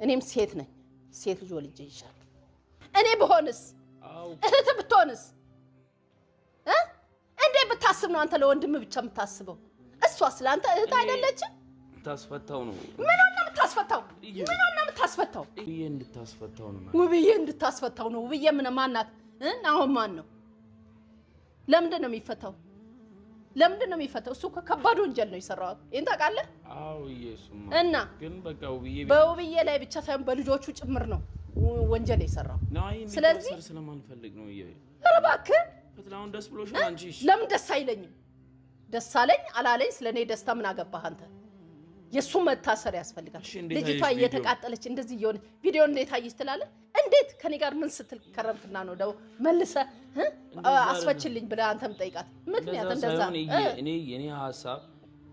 እኔም ሴት ነኝ፣ ሴት ልጅ ወልጄ ይሻል። እኔ ብሆንስ እህት ብትሆንስ እንዴት ብታስብ ነው አንተ ለወንድም ብቻ የምታስበው? እሷ ስለአንተ እህት አይደለችም? ታስፈታው ነው። ምን ነው የምታስፈታው? ምን ነው የምታስፈታው? ውብዬ እንድታስፈታው ነው። ውብዬ እንድታስፈታው ነው። ውብዬ ምን ማናት? አሁን ማን ነው? ለምንድን ነው የሚፈታው? ለምንድን ነው የሚፈታው? እሱ ከባድ ወንጀል ነው የሰራው። ይሄን ታውቃለህ? አዎ እየሱማ እና ግን በቃ ውብዬ በውብዬ ላይ ብቻ ሳይሆን በልጆቹ ጭምር ነው ወንጀል የሰራው። ስለዚህ ስለማንፈልግ ነው። ኧረ እባክህ ፈትላውን ደስ ብሎሻል አንቺ? ለምን ደስ አይለኝም? ደስ አለኝ አላለኝ ስለኔ ደስታ ምን አገባህ አንተ? የሱ መታሰር ያስፈልጋል። ልጅቷ እየተቃጠለች እንደዚህ እየሆነች ቪዲዮ እንዴት አየሽ ትላለህ? እንዴት ከኔ ጋር ምን ስትል ከረምክና ነው ደግሞ መልሰህ አስፈችልኝ ብለህ አንተም ጠይቃት። ምክንያት እንደዛ እኔ የኔ ሐሳብ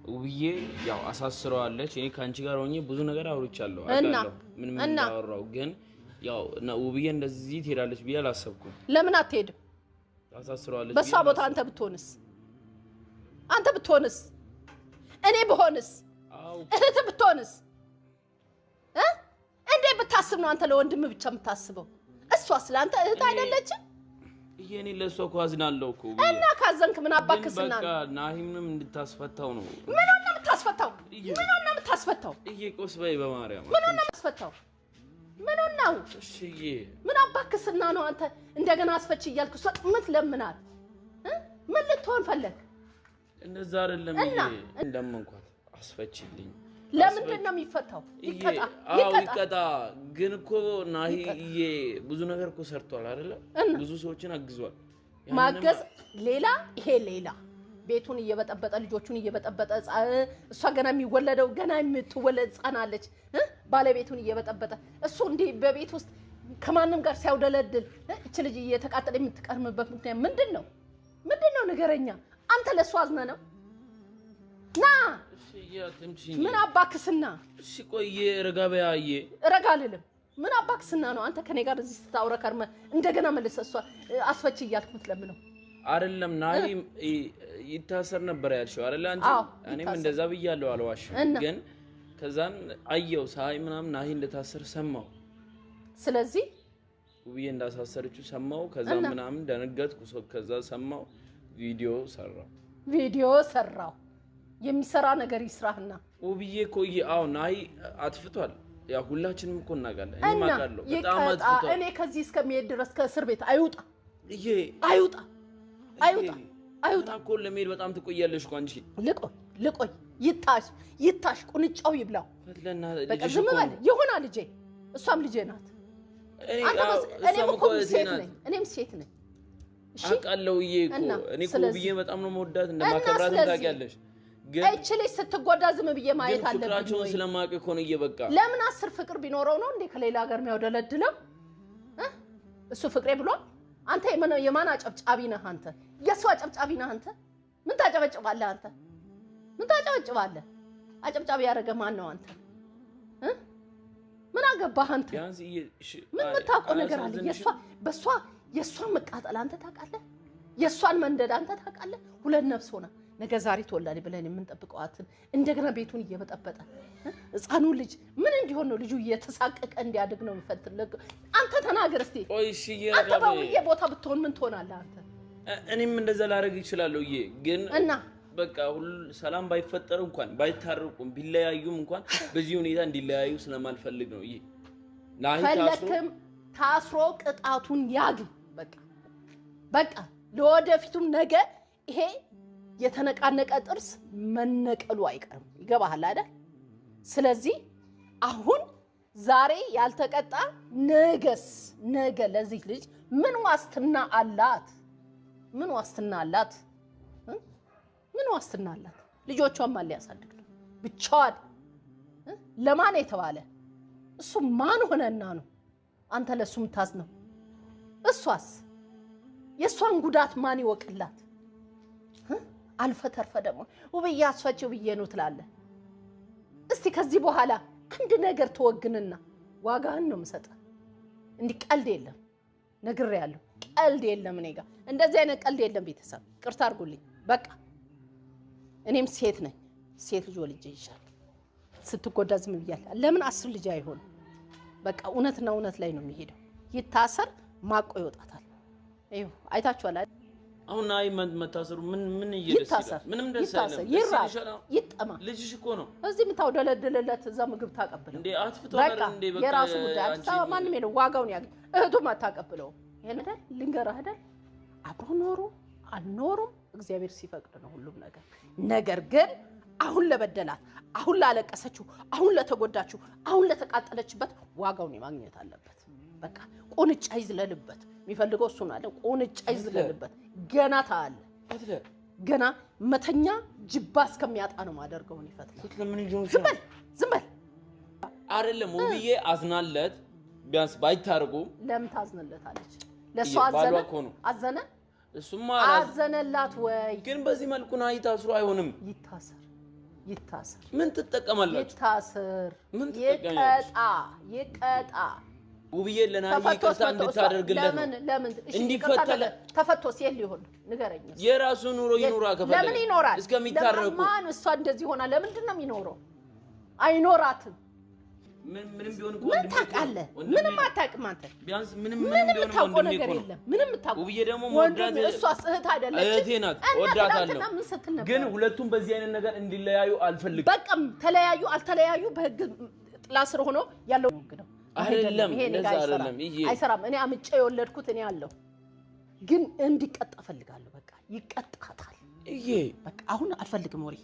ውብዬ ያው አሳስረዋለች። እኔ ከአንቺ ጋር ሆኜ ብዙ ነገር አውርቻለሁ አውቃለሁ፣ ምን ምን እንዳወራው ግን ያው ውብዬ እንደዚህ ትሄዳለች ብዬ አላሰብኩም። ለምን አትሄድም? አሳስረዋለች። በሷ ቦታ አንተ ብትሆንስ? አንተ ብትሆንስ? እኔ ብሆንስ? እህት ብትሆንስ? እንዴት ብታስብ ነው አንተ ለወንድም ብቻ የምታስበው? እሷ ስለአንተ እህት አይደለችም? እኔ ለእሷ እኮ አዝናለሁ እኮ። እና ካዘንክ ምን አባክስና ነው? በቃ ናሂምንም እንድታስፈታው ነው። ምን ነው የምታስፈታው? ምን ነው የምታስፈታው? ቆስ በይ በማርያም። ምን ነው የምታስፈታው? ምን ነው? እሺ ምን አባክስና ነው አንተ እንደገና አስፈች እያልክ እሷ የምትለምናት? ምን ልትሆን ፈለግ? እንደዛ አይደለም። ለመንኳት አስፈችልኝ። ለምንድን ነው የሚፈታው? ይቀጣ። አዎ ይቀጣ። ግን እኮ ናሂ ብዙ ነገር እኮ ሰርቷል አይደለ? ብዙ ሰዎችን አግዟል። ማገዝ ሌላ፣ ይሄ ሌላ። ቤቱን እየበጠበጠ ልጆቹን እየበጠበጠ እሷ ገና የሚወለደው ገና የምትወለድ ሕፃን አለች። ባለቤቱን እየበጠበጠ እሱ እንዲህ በቤት ውስጥ ከማንም ጋር ሲያውደለድል እች ልጅ እየተቃጠለ የምትቀርምበት ምክንያት ምንድን ነው? ምንድን ነው ንገረኛ። አንተ ለእሱ አዝነህ ነው? ና ምን አባክስና? እሺ ቆይ ረጋ በይ። ረጋ አልልም። ምን አባክስና ነው አንተ ከኔ ጋር እዚህ ስታወራ ከርመህ እንደገና መልሰህ እሷ አስፈች እያልክ የምትለምነው? አይደለም ናሂ ይታሰር ነበር ያልሽው አይደለ አንቺ? እኔም እንደዛ ብያለሁ፣ አልዋሽም። ግን ከዛን አየው ሳይ ምናምን ናሂ እንደታሰር ሰማው። ስለዚህ ውብዬ እንዳሳሰረችው ሰማው። ከዛ ምናምን ደነገጥኩ። ከዛ ሰማው፣ ቪዲዮ ሰራው። ቪዲዮ ሰራው። የሚሰራ ነገር ይስራህና ውብዬ እኮ አዎ ናሂ አጥፍቷል። ያው ሁላችንም እኮ እናውቃለን። እኔም አውቃለሁ በጣም አጥፍቷል። እኔ ከዚህ እስከሚሄድ ድረስ ከእስር ቤት አይውጣ፣ አይውጣ፣ አይውጣ፣ አይውጣ። እኮ ለመሄድ በጣም ትቆያለሽ እኮ አንቺ። ልቆይ ልቆይ፣ ይታሽ ይታሽ፣ ቁንጫው ይብላው። በቃ ዝም በል ይሁና። ልጄ እሷም ልጄ ናት። እኔም እኮ ሴት ነኝ፣ እኔም ሴት ነኝ። አውቃለሁ እኮ እኔ እኮ ውብዬ በጣም ነው የምወዳት፣ እንደማከብራትም ታውቂያለሽ። እች ልጅ ስትጎዳ ዝም ብዬ ማየት አለብኝ? ፍቅራቸውን ስለማውቅ እኮ ነው። እየበቃ ለምን 10 ፍቅር ቢኖረው ነው እንዴ ከሌላ ሀገር የሚያውደለድለው? እሱ ፍቅሬ ብሏል። አንተ የማን አጨብጫቢ ነህ አንተ? የእሱ አጨብጫቢ ነህ አንተ? ምን ታጨበጭባለህ አንተ? ምን ታጨበጭባለህ? አጨብጫቢ ያደረገ ማን ነው አንተ? ምን አገባህ አንተ? ምን የምታውቀው ነገር አለ? በሷ የእሷን መቃጠል አንተ ታውቃለህ? የእሷን መንደድ አንተ ታውቃለህ? ሁለት ነፍስ ሆና ነገ ዛሬ ትወላለች ብለን የምንጠብቀዋትን እንደገና ቤቱን እየበጠበጠ ሕፃኑ ልጅ ምን እንዲሆን ነው? ልጁ እየተሳቀቀ እንዲያድግ ነው የሚፈልገው። አንተ ተናገር እስቲ። አንተ በውዬ ቦታ ብትሆን ምን ትሆናለህ አንተ? እኔም እንደዛ ላደርግ እችላለሁ። ግን እና በቃ ሁሉ ሰላም ባይፈጠር እንኳን ባይታረቁም ቢለያዩም እንኳን በዚህ ሁኔታ እንዲለያዩ ስለማልፈልግ ነው። ፈለክም ታስሮ ቅጣቱን ያግኝ። በቃ በቃ ለወደፊቱም ነገ ይሄ የተነቃነቀ ጥርስ መነቀሉ አይቀርም። ይገባሃል አይደል? ስለዚህ አሁን ዛሬ ያልተቀጣ ነገስ ነገ ለዚህ ልጅ ምን ዋስትና አላት? ምን ዋስትና አላት? ምን ዋስትና አላት? ልጆቿን ማን ሊያሳድግ ነው? ብቻዋን ለማን የተባለ እሱ ማን ሆነና ነው አንተ ለሱ የምታዝነው? እሷስ የእሷን ጉዳት ማን ይወቅላት? አልፈ ተርፈ ደግሞ ውብዬ አስፈቺው ብዬ ነው ትላለህ። እስቲ ከዚህ በኋላ አንድ ነገር ተወግንና ዋጋህን ነው የምሰጠህ። እንዲህ ቀልድ የለም፣ ነግሬሃለሁ። ቀልድ የለም፣ እኔ ጋር እንደዚህ አይነት ቀልድ የለም። ቤተሰብ ይቅርታ አድርጉልኝ። በቃ እኔም ሴት ነኝ፣ ሴት ልጅ ወልጄ ይሻል። ስትጎዳ ዝም ብያለሁ። ለምን 10 ልጅ አይሆንም? በቃ እውነትና እውነት ላይ ነው የሚሄደው። ይታሰር፣ ማቆ ይወጣታል። ይኸው አይታችኋል። አሁን አይ መታሰሩ ምን ምን እየደስ ይላል? ምንም ደስ አይልም። ይራብ ይጠማ። ልጅሽ እኮ ነው እዚህ የምታውደለድልለት፣ እዛ ምግብ ታቀብለው እንዴ? አጥፍቷል እንዴ? በቃ የራሱ ጉዳይ። አዲስ አበባ ማንም የለም፣ ዋጋውን ያገኝ። እህቱም አታቀብለውም። ይሄን አይደል ልንገርህ አይደል? አብሮ ኖሩ አልኖሩም እግዚአብሔር ሲፈቅድ ነው ሁሉም ነገር። ነገር ግን አሁን ለበደላት፣ አሁን ላለቀሰችው፣ አሁን ለተጎዳችው፣ አሁን ለተቃጠለችበት ዋጋውን ማግኘት አለበት። በቃ ቁንጫ ይዝለልበት። የሚፈልገው እሱን አለ። ቁንጫ ይዝለልበት። ገና ታያለ። ገና መተኛ ጅባ እስከሚያጣ ነው ማደርገውን ይፈትላል። ዝም በል ዝም በል። አይደለም ውብዬ አዝናለት ቢያንስ ባይታርቁ። ለምን ታዝንለታለች? ለእሷ አዘነ አዘነ እሱማ አዘነላት ወይ? ግን በዚህ መልኩ ናይ ታስሮ አይሆንም። ይታሰር ይታሰር። ምን ትጠቀማላችሁ? ይታሰር። ምን ትጠቀማላችሁ? ይቀጣ ይቀጣ። ውብዬ ለናሂ ይቅርታ እንድታደርግለት ነው። ለምን እንዲፈታ ተፈቶ ሴት ሊሆን ንገረኝ። የራሱ ኑሮ ይኑራ ከፈለገ ለምን ይኖራል? እስከሚታረቁ ማን እሷ እንደዚህ ሆና ለምንድን ነው የሚኖረው? አይኖራትም። ምንም ቢሆን እኮ ምን ታውቃለህ? ምንም አታውቅም አንተ። ቢያንስ ምንም ምንም ቢሆን የምታውቀው ወንድሜ ነገር እኮ ነው። የለም። ምንም የምታውቀው ውብዬ ደግሞ ወንድም መወዳት እሷስ እህት አይደለችም? እህቴ ናት፣ እና እወዳታለሁ። ትናንትና ምን ስትል ነበር? ግን ሁለቱም በዚህ አይነት ነገር እንዲለያዩ አልፈልግም። በቃም ተለያዩ አልተለያዩ በህግ ጥላ ስር ሆኖ ያለው ነው። አይደለም፣ ይሄ እኔ እንደዛ ጋር አይሰራም። አይደለም። ይሄ አይሰራም። እኔ አምጬ የወለድኩት እኔ አለሁ፣ ግን እንዲቀጣ እፈልጋለሁ። በቃ ይቀጣታል። ይሄ በቃ አሁን አልፈልግም ወሬ።